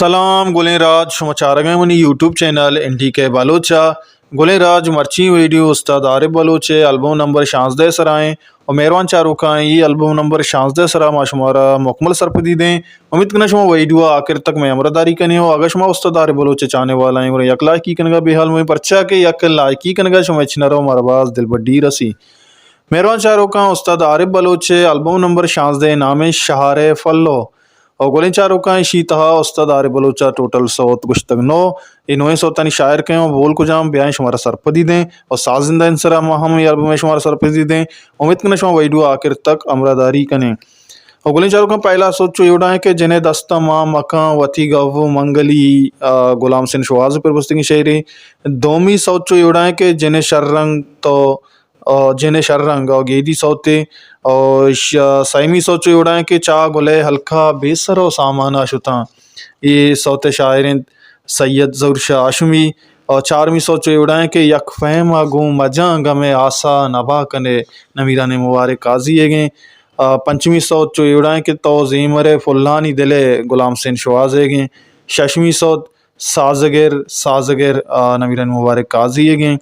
سلام گلیں راج، شما چارگ ءَ منی یوٹیوب چینل این ڈی کے بلوچ ءَ۔ گلیں راج، مرچی ویڈیو استاد عارف بلوچ ءِ البم نمبر شانزدہ ءِ سرا ایں اور مہروان چاروکاں، اے البم نمبر شانزدہ ءِ سرا ما شمارا مکمل سرپدی دیں۔ امید کناں شما ویڈیو ءَ آخر تک مئے ہمراہ داری کنے ہو۔ اگر شما استاد عارف بلوچ ءِ چاہنے والا ایں گڑا یک لائکی کنگا بے حال مہ بیں، پرچا کہ یک لائکی کنگا شما ہچ نہ رو، مارا باز دلبڈی رسی۔ مہروان چاروکاں، استاد عارف بلوچ ءِ البم نمبر شانزدہ ءِ نام ایں شہر ءِ پلو۔ اور گلیں چاروکاں، ایشی تہا استاد عارف بلوچ ءَ ٹوٹل سوت گوشتگ نو۔ اے نوئیں سوتانی شاعر کئے اوں، بول کجام، بیائیں شمارا سرپدی دیں اور سازندہ ءِ سرا ما ہم اے البم ءَ شمارا سرپدی دیں۔ امید کناں شما ویڈیو ءَ آخر تک ہمراہ داری کنے۔ اور گلیں چاروکاں، پہلا سوت چو اے وڑا ایں کہ جن ءِ دست ءَ ماں مکاں وتی گو منگلی، آ، غلام حسین شوہاز ءِ پر بستگیں شعرے۔ دومی سوت چو اے وڑا ایں کہ جن ءِ شر رنگ تو، آ، جن ءِ شر رنگ اور گیدی سوتے۔ اور ش-، سیمی سوت چو اے وڑا ایں کہ چا گل ءِ ہلکا بے سر و سامان ءَ شتاں۔ اے سوت ءِ شاعر ایں سید ظہور شاہ ہاشمی۔ اور چارمی سوت چو اے وڑا ایں کہ یک فہم ءَ گوں مجاں، غم ءِ آسا نبا کنے، نمیران مبارک قاضی ئیگیں۔ آ، پنچمی سوت چو اے وڑا ایں کہ تو زیمر ءِ پلانی دل ءِ، غلام حسین شوہاز ئیگیں۔ ششمی سوت سازگر، سازگر، آ، نمیران مبارک قاضی ئیگیں۔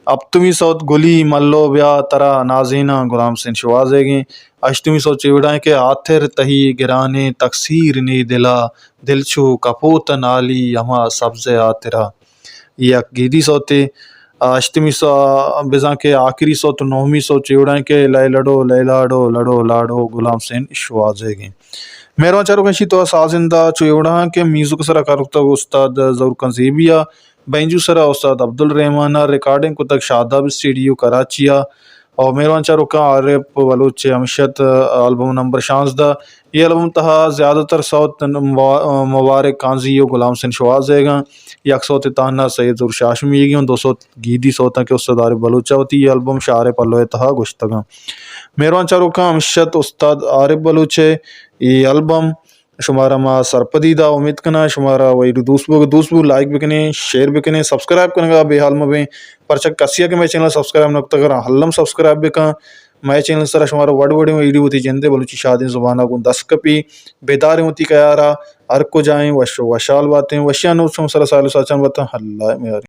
ہپتمی سوت گلی ملو بیا ترا نازیناں، غلام حسین شوہاز ئیگیں۔ ہشتمی سوت چو اے وڑا ایں کہ ہاتر تہی گرانیں، تقصیر نی دلا، دل چو کپوت نالی ہما سبز ءِ ہاترا۔ یک گیدی سوتے۔ آ، ہشتمی سو-، بزاں کہ آخری سوت، نہمی سوت چو اے وڑا ایں کہ لے لڑو، لے لاڑو، لڑو لاڑو، غلام حسین شوہاز ئیگیں۔ مہروان چاروکاں، ایشی تہا سازندہ چو اے وڑا ایں کہ میوزک ءِ سرا کار کتگ استاد ظہور خان زیبی ءَ، بینجو ءِ سرا استاد عبدالرحمان ءَ، ریکارڈنگ کتگ شاداب اسٹوڈیو کراچی ءَ۔ اور مہروان چاروکاں، عارف بلوچ ءِ ہمشت البم نمبر شانزدہ۔ اے البم تہا زیادہ تر سوت مبا-، مبارک قاضی و غلام حسین شوہاز ئیگاں۔ یک سوت تہنا سید ظہور شاہ ہاشمی ئیگیں، دو سوت گیدی سوتاں کہ استاد عارف بلوچ ءَ وتی اے البم شہر ءِ پلو ءِ تہا گوشتگاں۔ مہروان چاروکاں، ہمشت استاد عارف بلوچ ءِ اے البم شمارا ما سرپدی دا۔ امید کناں شمارا ویڈیو دوست بوگ، دوست بو، لائک بکنیں، شیئر بکنیں، سبسکرائب کنگا بے حال مہ بیں، پرچا کسی کہ مئے چینل سبسکرائب نہ کتگ، گڑا الم سبسکرائب بکن۔ مئے چینل سرا شمارا وڑ وڑیں ویڈیو وتی جندے بلوچی شادیں زبانا گوں دست کپی۔ بیداریں وتی کیارا، ہر کجائیں وش و وشحال باتیں، وشیاں نوچ شما سرا سال و ساچان باتاں۔ اللہ میاری۔